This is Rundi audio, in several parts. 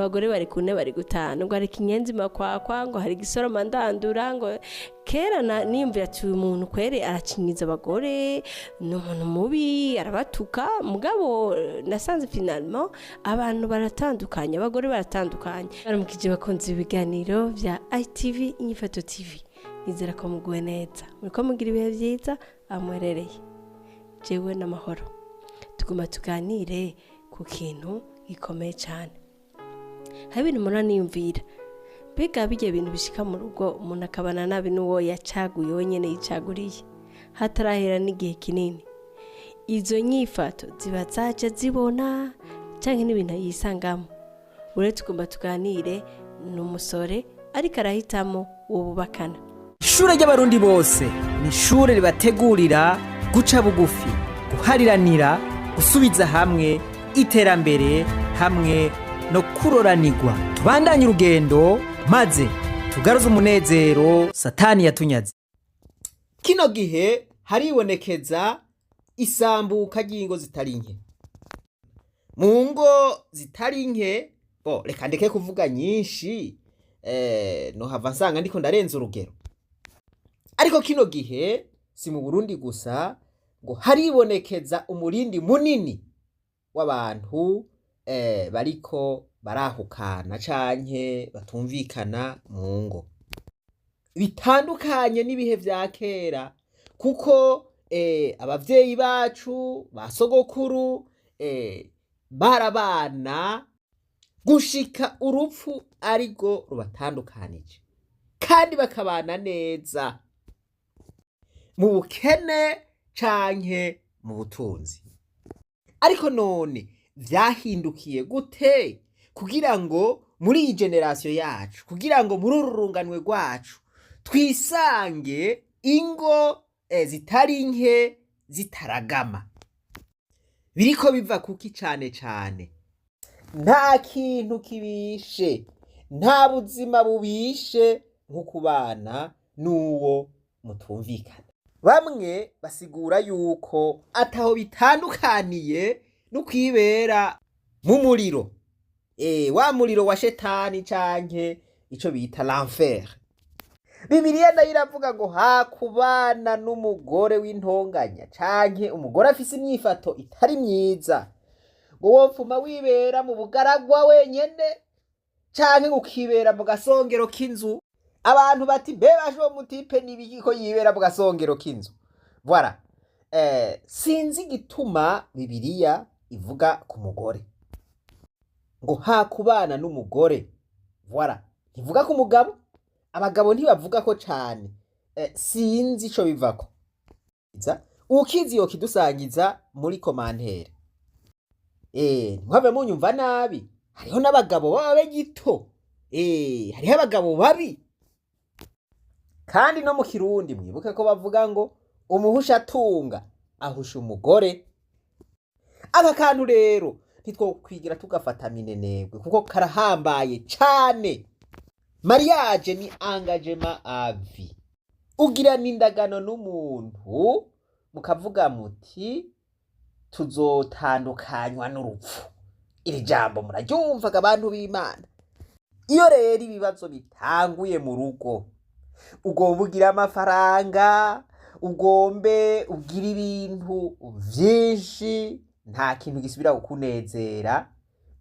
Abagore bari kune, bari gutanu, ngo hari ikinyenzi makwakwa, ngo hari igisoroma ndandura. Ngo kera niyumvira ati: "Uyu muntu kwere aracinyiza abagore, ni umuntu mubi, arabatuka." Mugabo nasanze finalement abantu baratandukanye, abagore baratandukanye. Baramukije bakunze ibiganiro bya ITV Inyifato TV. Nizera ko muguwe neza, muriko mugira ibihe byiza aho muherereye. Jewe n'amahoro. Tuguma tuganire ku kintu gikomeye cyane. Hari ibintu umuntu aniyumvira: mbega bijya bintu bishika mu rugo, umuntu akabana nabi n'uwo yacaguye, wenyine yicaguriye, hatarahera n'igihe kinini, izo nyifato ziba zaje zibona cyangwa n'ibintu yisangamo? Uretse tugomba tuganire n'umusore ariko arahitamo uwo bubakana. Ishure ry'Abarundi bose ni ishure ribategurira guca bugufi, guhariranira, gusubiza hamwe, iterambere hamwe no kuroranirwa. Tubandanye urugendo maze tugaruze umunezero Satani yatunyaze. Kino gihe haribonekeza isambuka ry'ingo zitari nke. Mu ngo zitari nke, bo reka ndeke kuvuga nyinshi, nohava nsanga ndiko ndarenza urugero. Ariko kino gihe si mu Burundi gusa ngo haribonekeza umurindi munini w'abantu bariko barahukana canke batumvikana mu ngo. Bitandukanye n'ibihe vya kera, kuko abavyeyi bacu, ba sogokuru, barabana gushika urupfu arirwo rubatandukanije, kandi bakabana neza mu bukene canke mu butunzi. Ariko none vyahindukiye gute kugira ngo muri iyi génération yacu, kugira ngo muri uru runganwe rwacu twisange ingo zitari nke zitaragama? Biriko biva kuki? Cane cane nta kintu kibishe, nta buzima bubishe nko kubana n'uwo mutumvikana. Bamwe basigura yuko ataho bitandukaniye no kwibera mu muriro, wa muriro wa shetani canke ico bita l'enfer. Bibiliya nayo iravuga ngo hakubana n'umugore w'intonganya canke umugore afise imyifato itari myiza, ngo wopfuma wibera mu bugaragwa wenyene canke ukibera mu gasongero k'inzu. Abantu bati: "Mbe bashe, uwo mu type n'ibiki ko yibera mu gasongero k'inzu?" Voilà. Sinzi igituma Bibiliya ivuga ku mugore ngo hakubana n'umugore, voilà, ntivuga ku mugabo. Abagabo ntibavuga ko cane. Sinzi ico bivako. Ukizi yokidusangiza muri commentaire. Ntimuhave munyumva nabi, hariho n'abagabo baba begito, hariho abagabo babi. Kandi no mu Kirundi mwibuke ko bavuga ngo umuhusha atunga ahusha umugore. Aka kantu rero ntitwokwigira tugafata minenegwe, kuko karahambaye cane. Mariage ni engagement à vie. Ugirana indagano n'umuntu, mukavuga muti: "Tuzotandukanywa n'urupfu." Iri jambo muraryumvaga, abantu b'Imana. Iyo rero ibibazo bitanguye mu rugo, ugomba ugira amafaranga, ugombe ugira ibintu vyinshi, nta kintu gisubira kukunezera.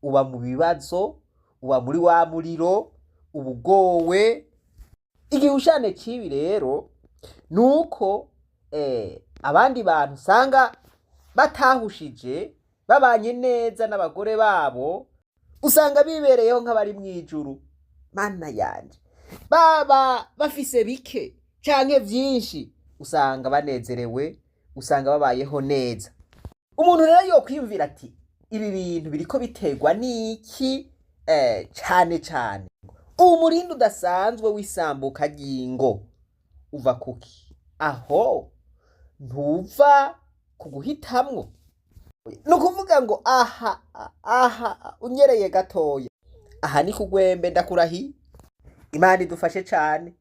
Uba mu bibazo, uba muri wa muriro, uba ugowe. Igihushane c'ibi rero ni uko abandi bantu usanga batahushije, babanye neza n'abagore babo, usanga bibereyeho nk'abari mw'ijuru. Mana yanje, baba bafise bike canke vyinshi, usanga banezerewe, usanga babayeho neza. Umuntu rero yokwiyumvira ati: "Ibi bintu biriko biterwa n'iki?" Cane cane umurindi udasanzwe w'isambuka ry'ingo uva kuki? Aho ntuva ku guhitamwo? Ni ukuvuga ngo aha unyereye gatoya, aha ni kugwembe. Ndakurahiye, Imana idufashe cane.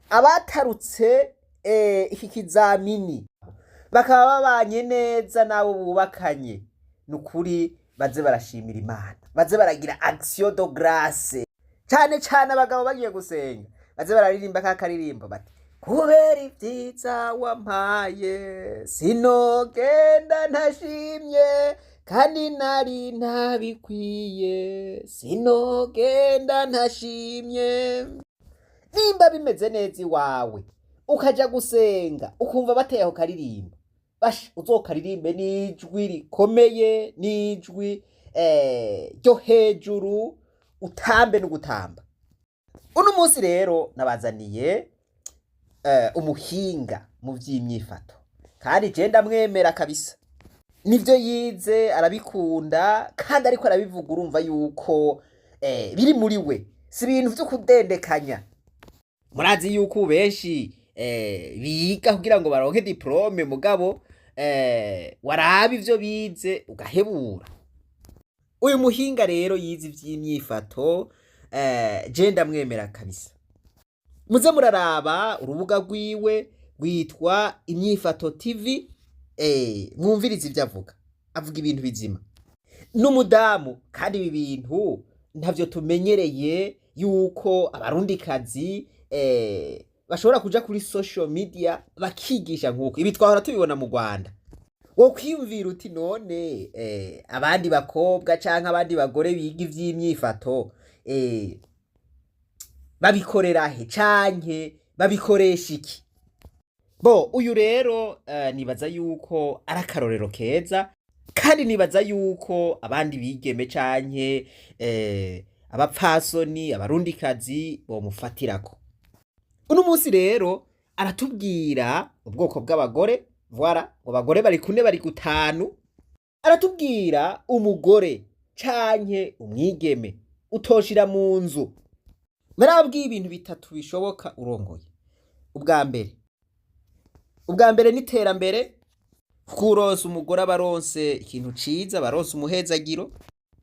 Abatarutse iki kizamini bakaba babanye neza n'abo bubakanye, ni ukuri baze barashimira Imana. Baze baragira action de grâce, cane cane abagabo bagiye gusenga, baze bararirimba ka karirimbo bati: "Kubera ibyiza wampaye sinogenda ntashimye, kandi nari ntabikwiye, sinogenda ntashimye." Nimba bimeze neza iwawe, ukaja gusenga ukumva bateye aho karirimbo, basha uzokaririmbe n'ijwi rikomeye, n'ijwi ryo hejuru, utambe no gutamba. Uno munsi rero nabazaniye umuhinga mu vy'imyifato, kandi je ndamwemera kabisa. Nivyo yize arabikunda, kandi ariko arabivuga urumva yuko biri muri we, si ibintu vyo kudendekanya. Murazi yuko benshi biga kugira ngo baronke diplôme, mugabo waraba ivyo bize ugahebura. Uyu muhinga rero yize ivy'imyifato, je ndamwemera kabisa. Muze muraraba urubuga rwiwe rwitwa Imyifato TV, mwumvirize ivyo avuga. Avuga ibintu bizima. N'umudamu, kandi ibi bintu ntavyo tumenyereye yuko abarundikazi bashobora kuja kuri social media bakigisha nk'uko ibi twahora tubibona mu Rwanda. Wo kwiyumvira uti: "None abandi bakobwa canke abandi bagore biga ivy'imyifato babikorera he canke babikoresha iki?" Bo uyu rero nibaza yuko ari akarorero keza, kandi nibaza yuko abandi bigeme canke abapfasoni, abarundikazi bomufatirako. Uno munsi rero aratubwira ubwoko bw'abagore, voilà, ngo abagore bari kune, bari gutanu. Aratubwira umugore canke umwigeme utoshira mu nzu. Narabwiye ibintu bitatu bishoboka urongoye. Ubwa mbere ni iterambere, kuko uronse umugore aba aronse ikintu ciza, aba aronse umuhezagiro.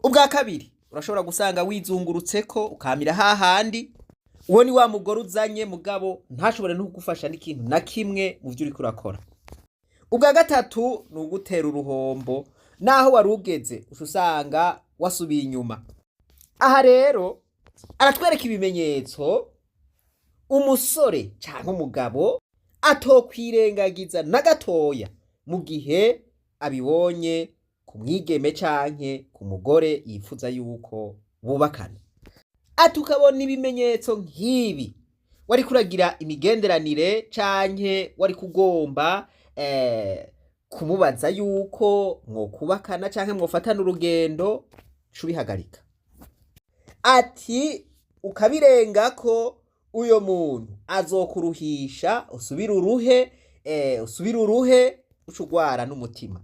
Ubwa kabiri, urashobora gusanga wizungurutseko ukamira hahandi. Uwo ni wa mugore uzanye, mugabo ntashobore no kugufasha n'ikintu na kimwe mu vyo uriko urakora. Ubwa gatatu ni ugutera uruhombo, naho wari ugeze uca usanga wasubiye inyuma. Aha rero aratwereka ibimenyetso umusore canke umugabo atokwirengagiza na gatoya mu gihe abibonye ku mwigeme canke ku mugore yifuza yuko bubakana. Ati ukabona ibimenyetso nk'ibi, wari kuragira imigenderanire canke wari kugomba kumubaza yuko mwokubakana canke mwofatana urugendo, cubihagarika. Ati ukabirengako, uyo muntu azokuruhisha, usubire uruhe, usubire uruhe, uca ugwara n'umutima.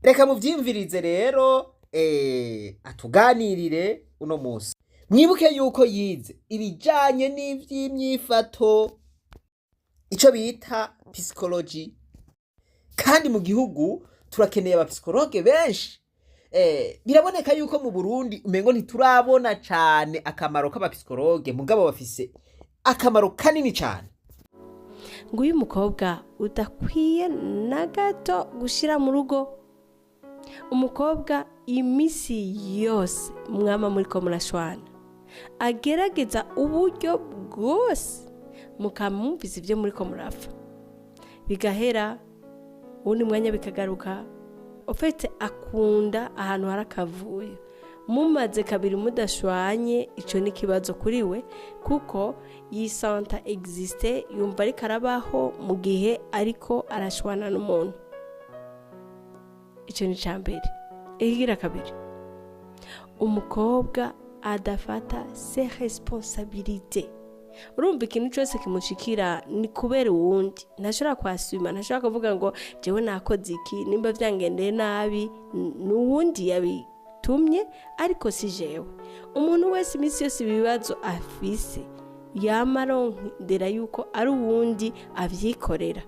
Reka muvyiyumvirize rero, atuganirire uno musi. Mwibuke yuko yize ibijanye n'ivy'imyifato, ico bita psychology, kandi mu gihugu turakeneye abapsychologues benshi. Biraboneka yuko mu Burundi umengo ntiturabona cane akamaro k'abapsychologues, mugabo bafise akamaro kanini cane. Ngo uyu mukobwa udakwiye na gato gushyira mu rugo, umukobwa iminsi yose mwama muri ko murashwana, agerageza uburyo bwose mukamwumvisa ibyo muri ko murapfa, bigahera, uwundi mwanya bikagaruka. Ufite akunda ahantu hari akavuyo. Mumaze kabiri mudashwanye, icyo ni ikibazo kuri we, kuko yisanta existe, yumva ariko arabaho mu gihe ariko arashwana n'umuntu. Icyo ni icya mbere. Ikigira kabiri, umukobwa adafata ses responsabilités. Urumva ikintu cyose kimushikira ni kubera uwundi. Ntashobora kwasuma, ntashobora kuvuga ngo jewe nakoze iki, nimba byangendeye nabi ni uwundi yabitumye, ariko si jewe. Umuntu wese iminsi yose ibibazo afise yama arondera yuko ari uwundi abyikorera,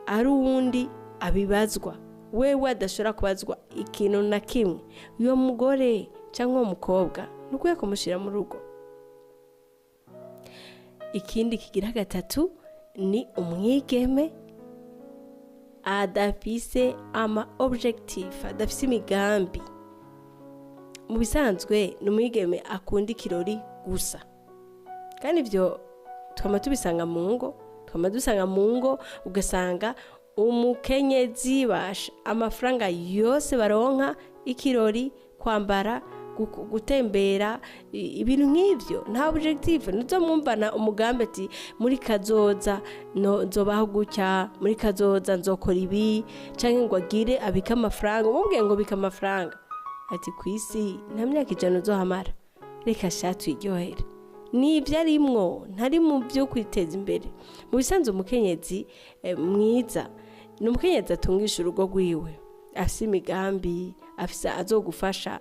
ari uwundi abibazwa, wewe adashobora kubazwa ikintu na kimwe. Uyo mugore cyangwa uwo mukobwa ntukwiye kumushyira mu rugo. Ikindi kigira gatatu ni umwigeme adafise ama objectif, adafise imigambi. Mu bisanzwe ni umwigeme akunda ikirori gusa, kandi ibyo twama tubisanga mu ngo, twama dusanga mu ngo ugasanga umukenyezi basha amafaranga yose baronka ikirori, kwambara, gutembera, ibintu nk'ivyo. Nta objectif ntuzomwumvana umugambi ati muri kazoza no nzobaho gutya, muri kazoza nzokora ibi, canke ngo agire abike amafaranga. Umubwiye ngo bika amafaranga, ati ku isi nta myaka 100 uzohamara, reka sha twiryohere. Nibyo arimwo, ntari mu byo kwiteza imbere. Mu bisanzwe umukenyezi mwiza ni umukenyezi atungisha urugo rwiwe, afise imigambi, afise azogufasha.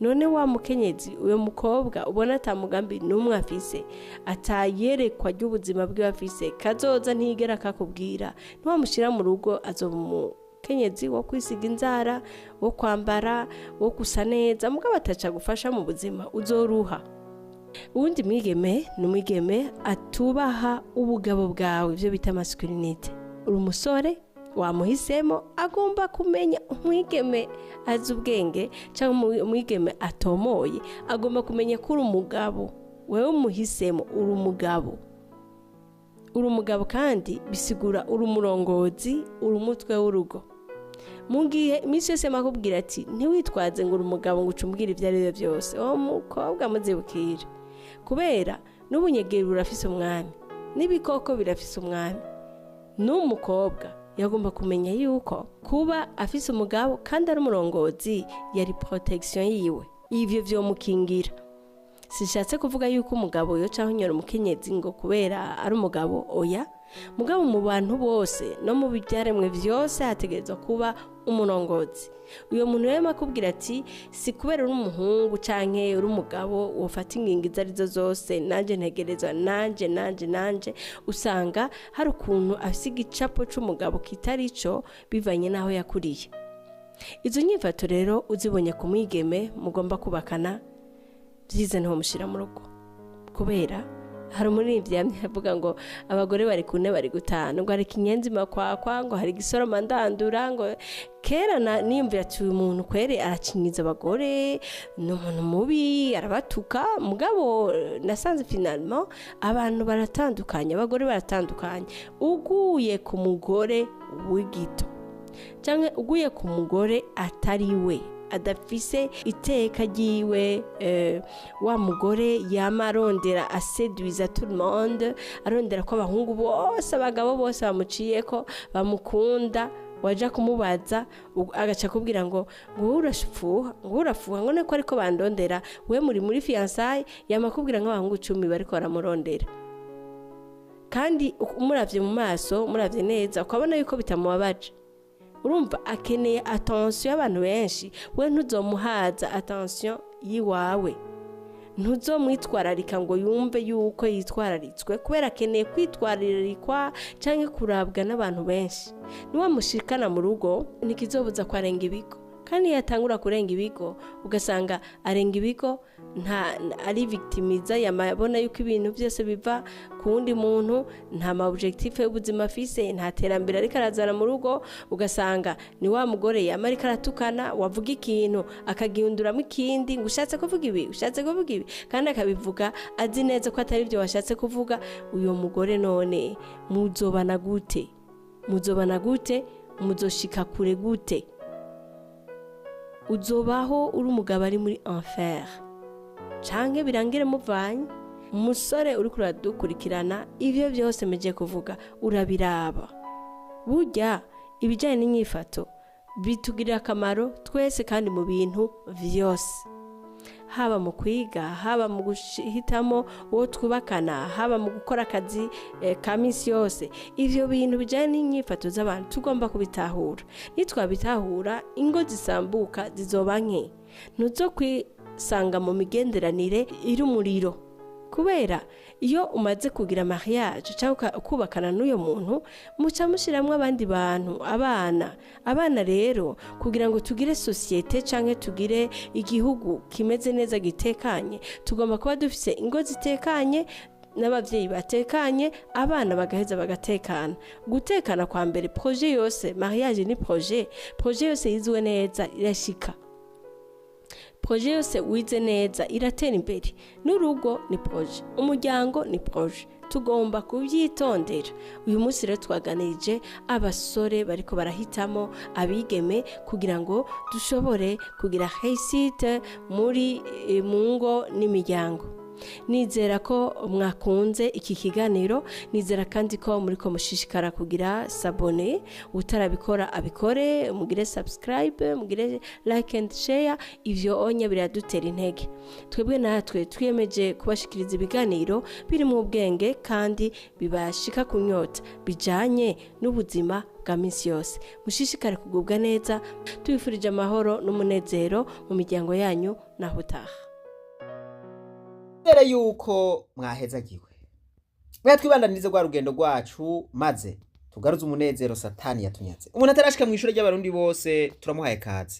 None wa mukenyezi, uyo mukobwa ubona ata mugambi n'umwe afise, atayerekwa ry'ubuzima bwiwe afise, kazoza ntiyigera akakubwira, ntiwamushyira mu rugo azoba umukenyezi wo kwisiga inzara, wo kwambara, wo gusa neza, mugabo ataca gufasha mu buzima, uzoruha. Uwundi mwigeme ni umwigeme atubaha ubugabo bwawe, ibyo bita masculinité. Uri umusore wamuhisemo, agomba kumenya umwigeme azi ubwenge cyangwa umwigeme atomoye, agomba kumenya ko uri umugabo. Wewe umuhisemo uri umugabo, uri umugabo kandi bisigura uri umurongozi, uri umutwe w'urugo. Mu gihe iminsi yose makubwira ati ntiwitwaze ngo uri umugabo ngo ucumbwire ibyo ari byo byose, uwo mukobwa muzibukire, kubera n'ubunyegeri burafise umwami, n'ibikoko birafise umwami. N'umukobwa yagomba kumenya yuko kuba afise umugabo kandi ari umurongozi yari protection yiwe, ivyo vyomukingira. Sishatse kuvuga yuko umugabo yoca ahunyura umukenyezi ngo kubera ari umugabo, oya. Mugabo mu bantu bose no mu byaremwe vyose hategerezwa kuba umurongozi. Uyo muntu rero akubwira ati si kubera uri umuhungu canke uri umugabo wofata ingingo izo arizo zose, nanje ntegerezwa, nanje nanje nanje. Usanga hari ukuntu afise igicapo c'umugabo kitari ico bivanye n'aho yakuriye. Izo nyifato rero uzibonye ku mwigeme mugomba kubakana, vyiza ntiwomushira mu rugo, kubera hari umuririmbyi yamye avuga ngo abagore bari ku ntebe bari gutanu, ngo hari ikinyenzi makwakwa, ngo hari igisoroma ndandura, ngo kera niyumvira ati uyu muntu kwere aracinyiza abagore, ni umuntu mubi, arabatuka. Mugabo nasanze finalement abantu baratandukanye, abagore baratandukanye. Uguye ku mugore w'igito canke uguye ku mugore atari we, adafise iteka ryiwe, wa mugore yama arondera aseduiza tout le monde, arondera ko abahungu bose, abagabo bose bamuciyeko bamukunda, waja kumubaza agaca akubwira ngo wowe urashufuha, ngo urafuha, ngo niko ariko bandondera, we muri fiançailles, yama akubwira nk'abahungu 10 bariko baramurondera. Kandi umuravye mu maso, umuravye neza, ukabona yuko bitamubabaje. Urumva akeneye attention y'abantu benshi, we ntuzomuhaza attention yiwawe, ntuzomwitwararika ngo yumve yuko yitwararitswe, kubera akeneye kwitwararikwa canke kurabwa n'abantu benshi. Niwamushikana mu rugo ntikizobuza ko arenga ibigo, kandi iyo atangura kurenga ibigo ugasanga arenga ibigo, nta ari victimiza, yamabona yuko ibintu byose biva ku wundi muntu, nta ma objectif y'ubuzima afise, nta terambere ariko arazana mu rugo. Ugasanga ni wa mugore yama ariko aratukana, wavuga ikintu akagihinduramo ikindi, ngo ushatse kuvuga ibi, ushatse kuvuga ibi, kandi akabivuga azi neza ko atari byo washatse kuvuga. Uyo mugore none muzobana gute? Muzobana gute? Muzoshika kure gute? Uzobaho uri umugabo ari muri enfer, canke birangire muvanye. Umusore uriko uradukurikirana, ivyo byose meje kuvuga urabiraba. Burya ibijyanye n'inyifato bitugirira akamaro twese kandi mu bintu vyose, haba mu kwiga, haba mu guhitamo uwo twubakana, haba mu gukora akazi ka minsi yose. Ivyo bintu bijyanye n'inyifato z'abantu tugomba kubitahura. Nitwabitahura ingo zisambuka zizoba nke, ntuzo kwisanga mu migenderanire iri umuriro, kubera iyo umaze kugira mariage cyangwa ukubakana n'uyo muntu, muca mushiramwo abandi bantu, abana. Abana rero kugira ngo tugire societe canke tugire igihugu kimeze neza gitekanye, tugomba kuba dufise ingo zitekanye n'abavyeyi batekanye, abana bagaheza bagatekana. Gutekana kwa mbere, projet yose, mariage ni projet, projet yose yizwe neza irashika. Projet yose wize neza iratera imbere. N'urugo ni projet, umuryango ni projet, tugomba kubyitondera. Uyu munsi rero twaganirije abasore bariko barahitamo abigeme kugira ngo dushobore kugira réussite muri mu ngo n'imiryango. Nizera ko mwakunze iki kiganiro. Nizera kandi ko muri ko mushishikara kugira s'abonner. Utarabikora abikore, mugire subscribe, mugire like and share. Ivyo onye biradutera intege. Twebwe natwe twiyemeje kubashikiriza ibiganiro biri mu ubwenge kandi bibashika ku nyota, bijanye n'ubuzima bwa minsi yose. Mushishikare kugubwa neza. Tubifurije amahoro n'umunezero mu miryango yanyu. Naho utaha. Mbere yuko mwahezagiwe, mwe twibandanirize rwa rugendo rwacu, maze tugaruze umunezero Satani yatunyaze. Umuntu atarashika mu ishuri ry'Abarundi bose, turamuhaye kaze.